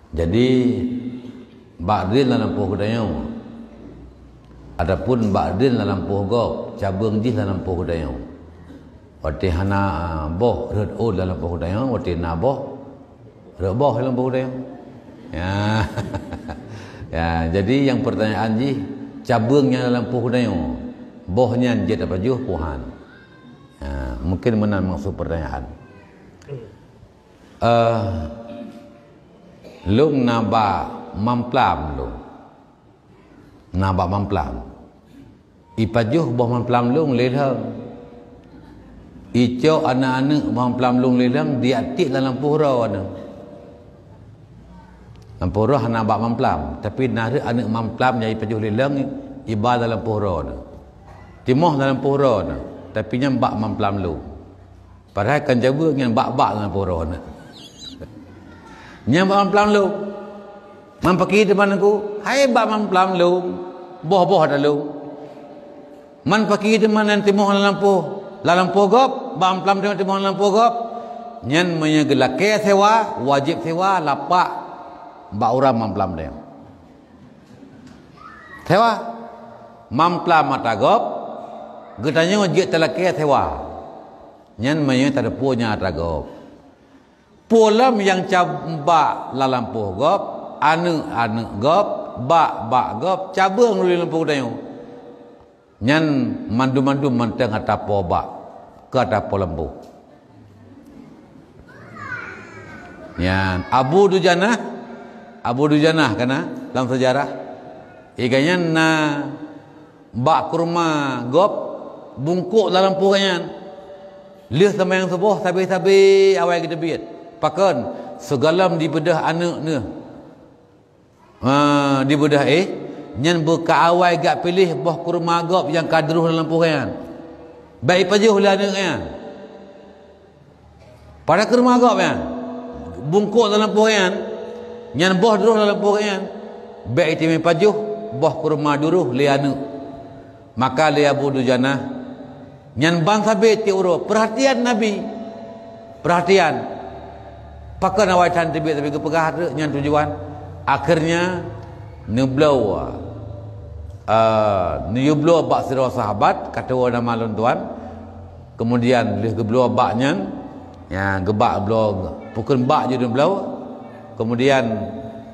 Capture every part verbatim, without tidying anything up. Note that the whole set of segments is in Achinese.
Jadi, bak drien lam lampôh geutanyoe, ataupun bak drien lam lampôh gob, cabeueng jih lam lampôh geutanyoe. Watée hana, ah, boh rhot ôn lam lampôh geutanyoe, watée na boh rhot boh lam lampôh geutanyoe. Ya. Ya, jadi nyang pertanyaan jih, cabeueng nyang lam lampôh geutanyoe, boh nyan jeuet tapajoh peu han? Ya, mungkin meunan maksud pertanyaan. Eh, lôn na bak mamplam lôn. Na bak mamplam. Ipajoh boh mamplam lôn lé lheueng. Icok aneuëk-aneuëk boh mamplam lôn lé lheueng, diak tiek lam lampôh droe aneuëk. Lampôh droe hana bak mamplam, tapi na rhot aneuëk mamplam nyang ipajoh lé lheueng, iba lam lampôh droe aneuëk. Timoh lam lampôh droe aneuëk, tapi nyan bak mamplam lôn. Padahai kan cabeueng nyan bak-bak lam lampôh droe aneuëk. Nyan bak mamplam lôn. Man pakri teuma nangku, hai bak mamplam lôn, boh-boh ata lôn. Man pakri teuma nyang timoh lam lampôh, lam lampôh gob, bak mamplam teuma timoh lam lampôh gob. Nyan meunyoe geulakée sewa, wajéb sewa lapak bak ureuëng mamplam teuh. Sewa. Mamplam ata gob, geutanyoe jeuet talakée sewa. Nyan meunyoe tateupeue nyang ata gob. Peue lom nyang cab-, bak lam lampôh gob, aneuëk-aneuëk gob, bak-bak gob, cabeueng lé lampôh geutanyoe. Nyan mandum-mandum mantong ata po bak, keu ata po lampôh. Nyan Abu Dujanah, Abu Dujanah kana lam seujarah. Ié gobnyan na bak kurma gob bungkôk lam lampôh gobnyan. Lheueh seumayang suboh sabe-sabe awai geuteubiet. Pakon? Sigohlom dibeudôh aneuëk neuh. Ha, dibeudôh éh, nyan beuka awai geujak piléh boh kurma gob nyang ka droh lam lampôh nyan. Bék ipajoh lé aneuëk nyan. Pada kurma gob nyan, bungkôk lam lampôh nyan, nyan boh droh lam lampôh nyan. Bék item ipajoh boh kurma droh lé aneuëk. Maka lé Abu Dujanah, nyan ban sabe tieb uroe, peurhatian Nabi. Peurhatian. Pakon awai that teubiet, tapi geupeugah treuk nyan tujuan. Akhirnya, neubloe, eh, neuyue bloe bak sidroe sahabat, ka tuwoe nama lôn tuan. Kemudian, lheueh geubloe bak nyan, ya, geubak bloe, pukon bak jih neubloe. Kemudian,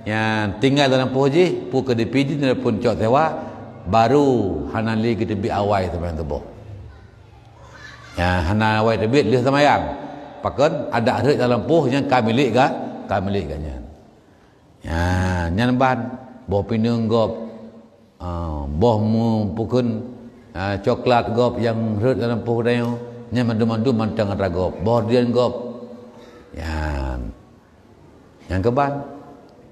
ya, tinggai lam lampôh jih, peu keu dipideuen ataupun cok sewa, baru hana lé geuteubiet awai seumayang suboh. Ya, hana awai teubiet lheueh seumayang. Pakon? Adak rhot lam lampôh nyan ka milék ga-, ka milék gobnyan. Ya, nyan ban boh pineung gob, ah, boh mu-, pukon, ah, coklat gob nyang rhot lam lampôh geutanyoe, nyan mandum-mandum mantong atra gob, boh drien gob. Ya. Nyang keuban,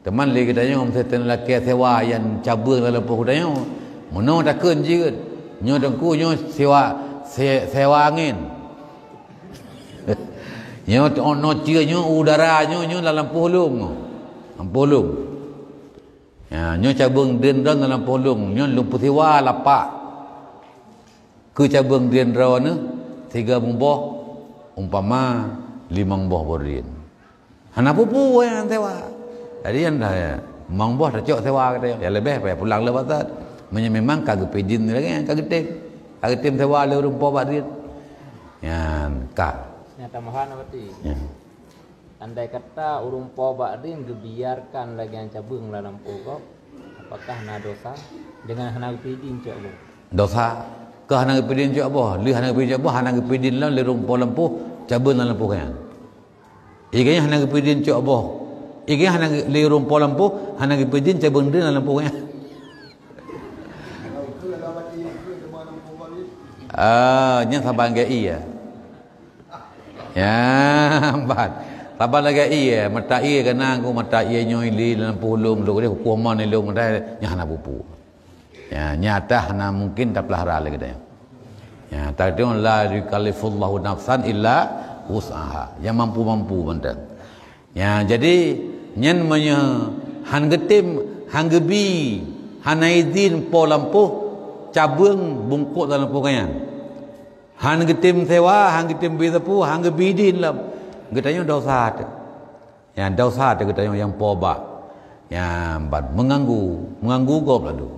teuma lé geutanyoe meusti talakée sewa nyang cabeueng lam lampôh geutanyoe. Meunoe takheun jeuet, nyoe teungku nyoe sewa, se-, sewa angén. Nyoe t-, nyoe cie nyoe udara nyoe, nyoe lam lampôh lôn. Lampôh lôn. Ya, nyoe cabeueng drien droe lam lampôh lôn, nyoe lôn peusewa lapak. Keu cabeueng drien droe neuh, siga muboh, umpama limong boh boh drien. Hana peue-peue nyang sewa. Jadi, nyang dah, ya, limong boh tacok sewa gata, ya, leubeh payah pulang lé batat. Meunyoe memang ka geupideuen lagée nyan, ka geutem. Ka geutem sewa lé ureuëng po bak drien. Nyan, ka. Nyata mahan berarti. Ya. Andai kata ureuëng po bak drien geubiarkan lagée nyan cabeueng lam lampôh gob, apakah na dosa dengan hana geupideuen cok boh? Dosa. Keu hana geupideuen cok boh, lheueh hana geupideuen cok boh, hana geupideuen lom lé ureuëng po lampôh, cabeueng lam lampôh nyan. Ié gobnyan hana geupideuen cok boh. Ié gobnyan hana geu-, lé ureuëng po lampôh, hana geupideuen cabeueng drien lam lampôh nyan. Ah, nyan saban gét ié. Ya, ban. Saban lagée ié, mata ié keunan ku mata ié nyoe lé lam lampôh lôn, lôn deh huköm mon lôn dah, nyan hana peue-peue. Ya, nyata hana mungkin tapeulara lé geutanyoe. Ya, tatueng la yukallifullahu nafsan illa wus'aha. Nyang mampu-mampu mantong. Ya, jadi nyan meunyoe han geutem, han geubi, hana idhin po lampôh, cabeueng bungkôk lam lampôh nyan. Han geutem sewa, han geutem bi sapeue, han geubi idhin lom. Geutanyoe dosa teuh. Nyang dosa teuh geutanyoe nyang po bak. Nyan ban meuganggu, meuganggu gob laju.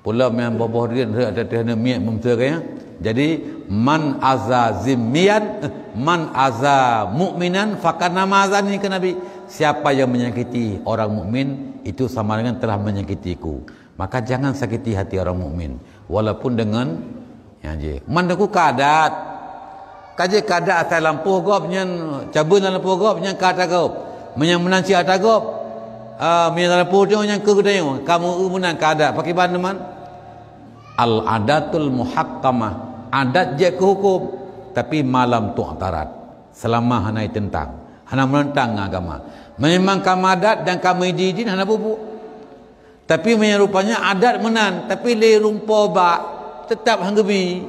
Pula nyang boh-boh rhot ateueh miet meumeusa kaya. Jadi, man aza zimmiyan, eh, man aza mu'minan fakannama azani, kata Nabi. Siapa yang menyakiti orang mukmin, itu sama dengan telah menyakitiku. Maka jangan sakiti hati orang mukmin, walaupun dengan nyan jih. Man Teungku ka adat. Ka jeuet ka adat asai lampôh gob nyan, cabeuen lam lampôh gob nyan ka ata gob. Meunyan meunan cit ata gob, ah, meunyan lam lampôh nyoe nyan keu geutanyoe, ka meu-eu meunan ka adat. Pakriban teuma? Al-adatul muhakkamah, adat jeuet keu huköm, tapi ma lam tu'taradh, seulama hana jiteuntang, hana meunentang ngon agama. Memang ka meuadat dan ka meuidin-idin hana bubu. Tapi meunyoe rupanya adat meunan, tapi lé rumpok bak, teutap han geubi.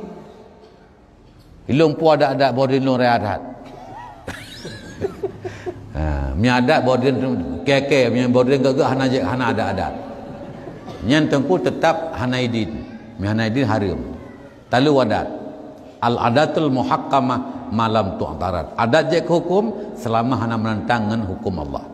Ilôn po adat-adat boh drien lôn raya that. Ha, meunyoe adat boh drien kèe-kèe, meunyoe boh drien gèt-gèt hana jeuet, hana adat-adat. Nyan Teungku teutap hana idin. Meunyoe hana idin hareuem. Talu adat. Al-adatul muhakkamah ma lam tu'taradh. Adat jeuet keu huköm seulama hana meunentang ngon huköm Allah.